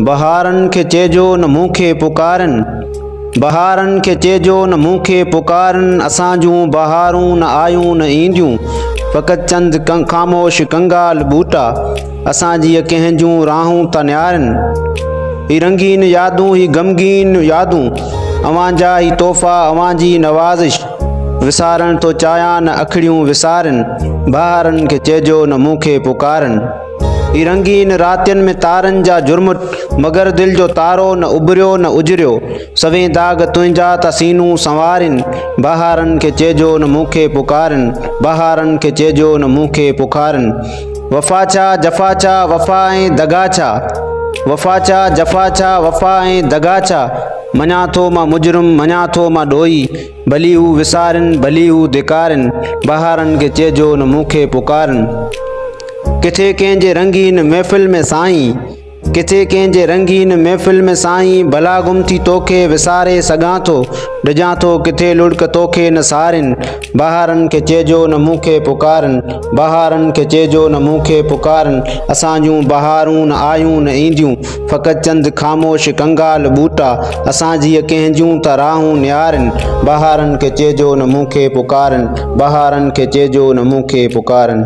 بهارن کي چئجو نه مون کي پڪارن، بهارن کي چئجو نه مون کي پڪارن، اسان جون بهارون نه آيون نه اينديون، فقط چند خاموش ڪنگال ٻوٽا، اسان جيء ڪنهن جون راهون ٿا نهارين. هي رنگين يادون هي غمگين يادون، اوهان جا هي تحفا اوهان جي نوازش، وسارڻ ٿو چاهيان نه اکڙيون وسارين، بهارن کي چئجو نه مون کي پڪارن. هي رنگين راتين ۾ تارن جا جهرمٽ، مگر دل جو تارو نه اڀريو نه اجريو. سوين داغ تنهنجا ٿا سينو سنوارين، بهارن کي چئجو نه مون کي پڪارين، بهارن کي چئجو نه مون کي پڪارين. وفا ڇا، جفا ڇا، وفا ۽ دغا ڇا؟ وفا ڇا، جفا ڇا، وفا ۽ دغا ڇا؟ مڃان ٿو مان مجرم، مڃان ٿو مان ڏوهي. ڀلي هو وسارين، ڀلي هو ڌڪارين، بهارن کي چئجو نه مون کي پڪارين. ڪٿي ڪنهن جي رنگين محفل ۾ سائين، ڪٿي ڪنهن جي رنگين محفل ۾ سائين، ڀلا گم ٿي توکي وساري سگهان ٿو، ڊڄان ٿو ڪٿي لڙڪ توکي نه سارين، بهارن کي چئجو نه مون کي پڪارين، بهارن کي چئجو نه مون کي پڪارين، اسان جون بهارون نه آيون نه اينديون. فقط چند خاموش ڪنگال ٻوٽا، اسان جيء ڪنهن جون ٿا راهون نهارين، بهارن کي چئجو نه مون کي پڪارين، بهارن کي چئجو نه مون کي پڪارين.